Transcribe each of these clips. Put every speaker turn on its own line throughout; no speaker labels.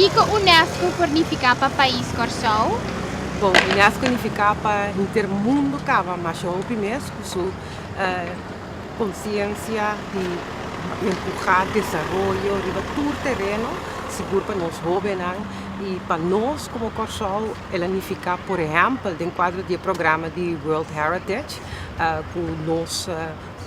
Kiko UNESCO por nifiká pa pais Kòrsou?
Bon, UNESCO nifiká pa henter mundu kaba masha hopi mes ku su konsiensia di empuhá desaroyo riba tur tereno, sigur pa nos hóbennan i pa nos komo Kòrsou el a nifiká por ehèmpel den kuadro di e programa di World Heritage ku nos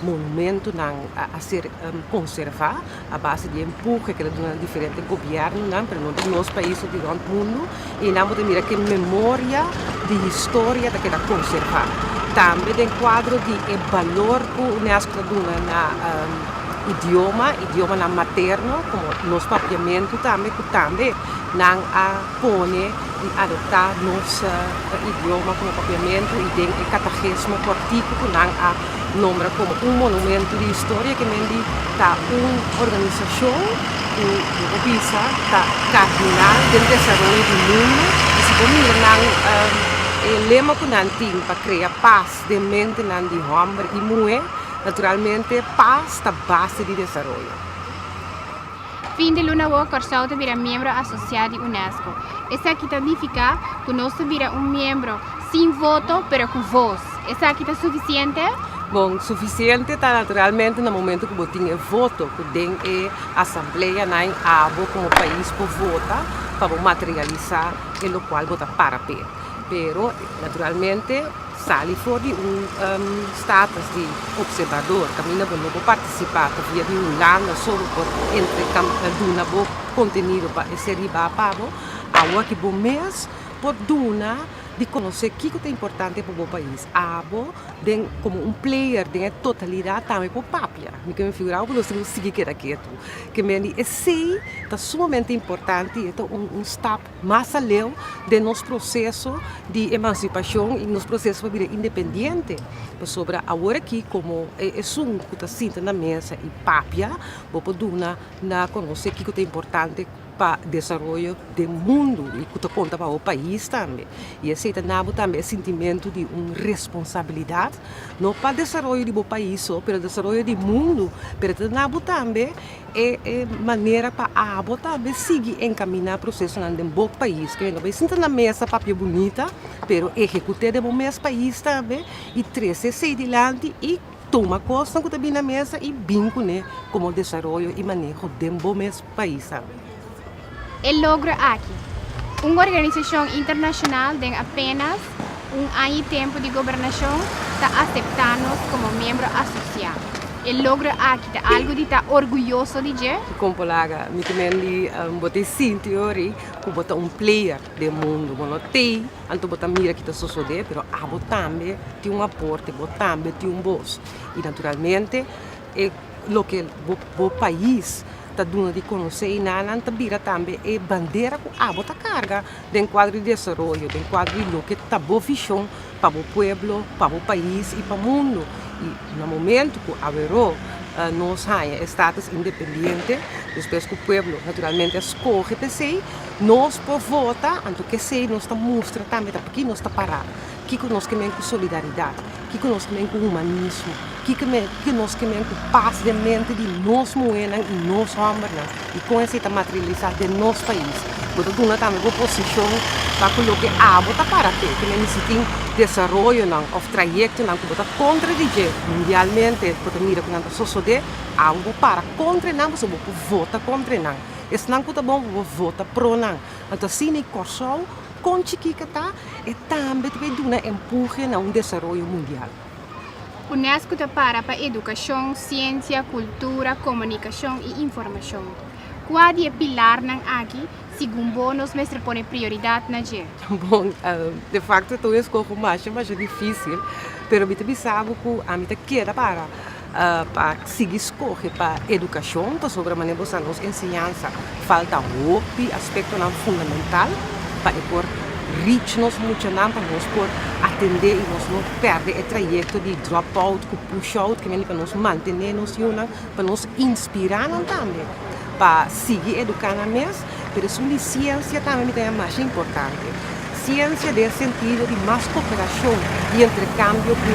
monumentonan a ser konservá a base di empuhe ku el a duna na diferente gobièrnunan, pero no di nos pais sino di rònt mundu, i nan bo ta mira ku e memoria di historia ta keda konservá. Tambe den kuadro di e balor ku unesco ta duna na idioma, idiomanan materno, komo nos papiamentu tambe, ku tambe nan a pone i adoptá nos idioma komo papiamentu i den e katagesmo kòrtiku ku nan a nombra komo un monumento di historia ke men di ta un organisashon ku bo por bisa ta kardinal den desaroyo di mundu i si bo mira nan e lema ku nan tin pa krea pas den mentenan di hòmber i muhé, naturalmente pas ta base di desaroyo.
Fin di luna awor Kòrsou ta bira miembro asosiá di unesco. Esaki ta nifiká ku nos ta bira un miembro sin voto pero ku vos. Esaki ta sufisiente?
Bon, sufisiente ta naturalmente na momento ku bo tin e voto ku den e asambleanan abo komo pais por vota pa bo materialisá e lokual bo ta para p'e. Pero naturalmente sali for di un status di observador kaminda bo no por partisipá ta via di Hulanda so bo por duna bo kontenido pa e ser hibá pa bo, awor ki bo mes por duna di konosé kiko ta importante pa bo pais. Abo den komo un player den e totalidat tambe por papia. Mi ke mi figurá ku nos tin ku sigui keda ketu. Ke men di esei ta sumamente importante i e ta un stap mas aleu den nos proseso di emansipashon i nos proseso pa bira independiente. Pasobra awor aki komo esun ku ta sinta na mesa i papia bo por duna na konosé kiko ta importante pa desaroyo den mundu i ku ta konta pa bo pais tambe. I esei ta na bo tambe e sintimentu di un responsabilidat, no pa desaroyo di bo pais so, pero desaroyo di mundu, pero ta na bo tambe e e manera pa abo tambe sigui enkaminá prosesonan den bo pais. Ke no bai sinta na mesa papia bunita, pero ehekut'é den bo mes pais tambe i trese esei dilanti i Tuma kosnan ku ta bin na mesa i bin kuné komo desaroyo i maneho den bo mes pais tambe.
E logro aki, un organisashon internashonal den apenas un aña i tempu di gobernashon ta aseptá nos komo miembro asosiá. E logro aki ta algu di ta orguyoso di dje?
Kon por laga mi ta men di bo ta sinti ori ku bo ta un player den mundu, bo no tei. Anto bo ta mira ki ta sosodé, pero abo tambe tin un aporte, bo tambe tin un bos. I naturalmente e loke bo bo pais ta duna di konosé i nan ta bira tambe e bandera ku abo ta karga den kuadro di desaroyo, den kuadro di loke ta bo vishon pa bo pueblo, pa bo pais i pa mundu. I na momento ku aweró nos haña e status independiente, despues ku pueblo naturalmente a skohe p'esei, Nos por vota, anto kesei nos ta mustra tambe ta p'ki nos ta pará, kiko nos ke men ku solidaridat, kiko nos ke men ku humanismo, kiko kiko nos ke men ku pas den mente di nos muhénan i nos hòmbernan i kon esei ta materialisá den nos pais. Bo ta duna tambe bo posishon pa ku loke abo ta para p'e, ke men si tin desaroyonan òf trayektonan ku bo ta kontra di dje mundialmente bo ta mira ku nan ta sosodé, abo por para kontra nan pasobra bo por vota kontra nan. Esnan ku ta bon bo vota pro nan. Anto asina e Kòrsou, kon chikí ke ta, e tambe ta bay duna empuhe na un desaroyo mundial.
Unesco ta para pa edukashon, siensia, kultura, komunikashon i informashon. Kua di e pilarnan aki, segun bo, nos mester pone prioridat na dje?
Bon, de fakto ta un eskoho masha masha difísil, pero mi ta bisa bo ku ami ta keda para. Pa sigui skohe pa edukashon pasobra manera bo sa nos enseñansa falta hopi aspektonan fundamental pa e por reach nos muchanan pa nos por atende i nos no perde e trayekto di drop out ku push out ke mende pa nos mantene nos yunan pa nos inspira nan tambe pa sigui eduka nan mes pero esun di siensia tambe mi ta haña masha importante. Siensia den sentido di mas koperashon i interkambio ku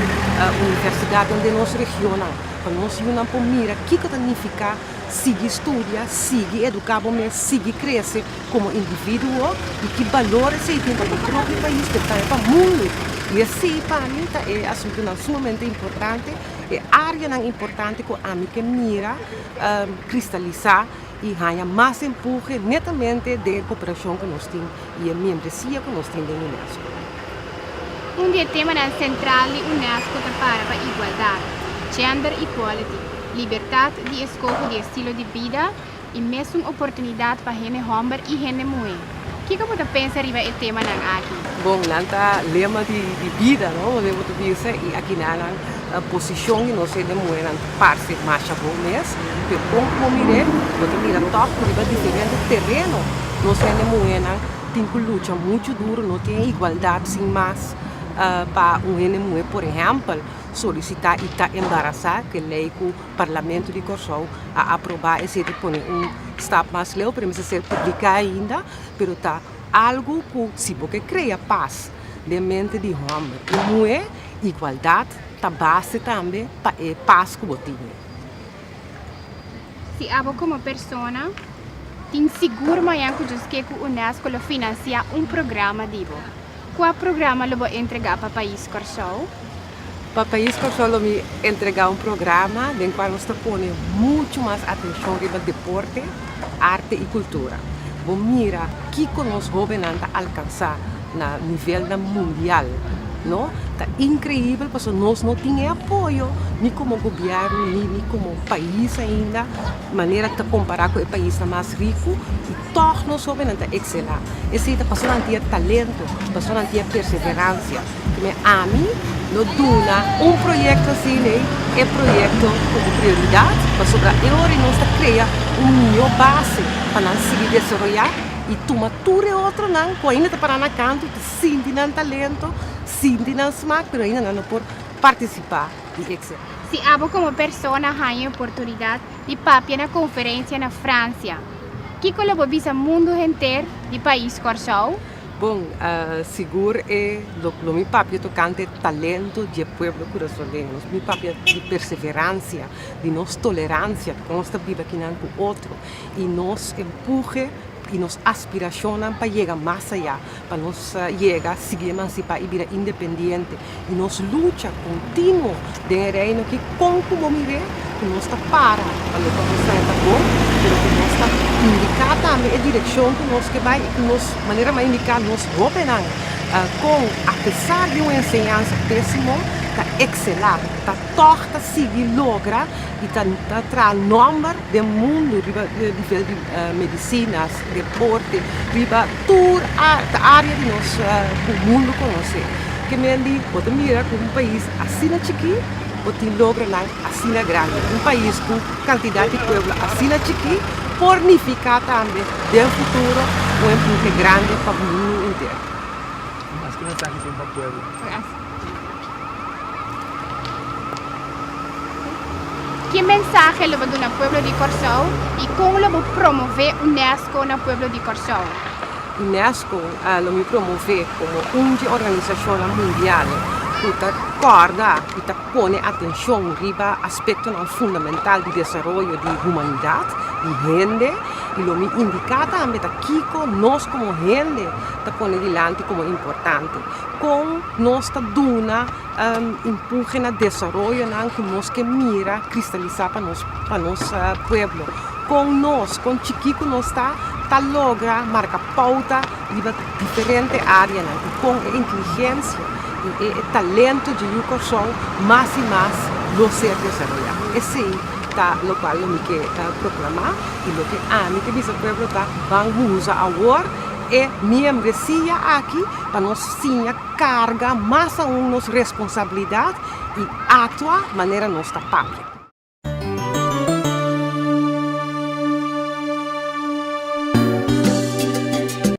universidatnan den nos regionnan, pa nos yunan por mira kiko ta nifiká sigui studia, sigui eduká bo mes, sigui krese komo individuo i ki balor esei tin pa bo propio pais pero tambe pa mundu. I esei pa mi ta e asuntunan sumamente importante, e áreanan importante ku ami ke mira kristalisá i haña mas empuhe netamente den e koperashon ku nos tin i e miembresia ku nos tin den UNESCO.
Un di e temanan sentral di UNESCO ta para pa igualdat, gender equality, libertat di eskoho di estilo di bida i mesun oportunidat pa hende hòmber i hende muhé. Kiko bo ta pensa riba e temanan aki?
Bon, nan ta lema di bida, no? Bo ta bisa i akinanan posishon di nos hende muhénan ta parse masha bon mes, pero kon ku bo mir'é, bo ta mira tòg ku riba diferente tereno nos hende muhénan tin ku lucha muchu duru, no tin e igualdat sin mas pa un hende muhé, por ehèmpel, solisitá i ta embarasá, ku e lei ku Parlamento di Kòrsou a aprobá esei ta pone un stap mas leu, pero mester ser publiká ainda, pero ta algu ku si bo ke krea pas den mente di hòmber i muhé, igualdat ta base tambe pa e pas ku bo tin.
Si abo komo persona tin sigur mañan ku djus ke ku unesco lo finansiá un programa di bo, kua programa lo bo entregá pa pais Kòrsou?
Pa pais Kòrsou lo mi entregá un programa den kua nos ta pone muchu mas atenshon riba deporte, arte i kultura. Bo mira kiko nos hóbennan ta alkansá na nivelnan mundial, no? Ta inkreibel pasobra nos no tin e apoyo ni komo gobièrnu ni ni komo pais ainda manera ta kompará ku e paisnan mas riku i tòg nos hóbennan ta ekselá. Esei ta pasobra nan tin e talento, pasobra nan tin e perseveransia. Primer ami lo duna un proyecto asina ei e proyecto como prioridad pasobra e ora nos ta crea un miho base pa nan sigui desaroya y tuma tur e otronan cu ainda ta para na canto ta sinti nan talento, sinti nan smaak pero ainda nan no por participa y excela.
Si abo como persona haña e oportunidad di papia na conferencia na Francia, kico lo bo bisa mundo henter di pais Corsou?
Bon, sigur e lo lo mi papia tokante talento di e pueblo kurasoleño. Nos mi papia di perseveransia, di nos toleransia, kon nos ta biba kinan ku otro i nos empuhe i nos aspirashonnan pa yega mas ayá, pa nos yega sigui emansipá i bira independiente i nos lucha kontinuo den e Reino aki kon ku bo mir'é ku nos ta para pa loke nos ta ta bon, pero ku nos ta indiká tambe e direkshon ku nos ke bai i ku nos manera mas indiká nos hóbennan kon apesar di un enseñansa pésimo ta ekselá, ta tòg ta sigui logra i ta ta traha nòmber den mundu riba nivel di medisinas, deporte, riba tur área di nos ku mundu konosé. Ke men di bo ta mira ku un pais asina chikí bo tin logronan asina grandi. Un pais ku kantidat di pueblo asina chikí por nifiká tambe den futuro un empuje grandi pa mundu henter.
Mas ki mensahe tin pa pueblo?
Ki mensahe lo bo duna pueblo di Kòrsou i kon lo bo promové unesco na pueblo di Kòrsou?
Unesco lo mi promové komo un dje organisashonnan mundial ku ta kòrda i ta pone atenshon riba aspektonan fundamental di desaroyo di humanidat, di hende, i lo mi indiká tambe ta kiko nos komo hende ta pone dilanti komo importante, kon nos ta duna empuje na desaroyonan ku nos ke mira kristalisá pa nos pa nos pueblo. Kon nos, kon chikí ku nos ta, ta logra marka pouta riba diferente áreanan i kon e inteligensia i e talento dje yu Kòrsou mas i mas lo ser desaroyá. Esei ta lokual lo mi ke proklamá i loke ami ke bisa pueblo ta ban usa awor e miembresia aki pa nos siña karga mas aun nos responsabilidat i aktua manera nos ta papia.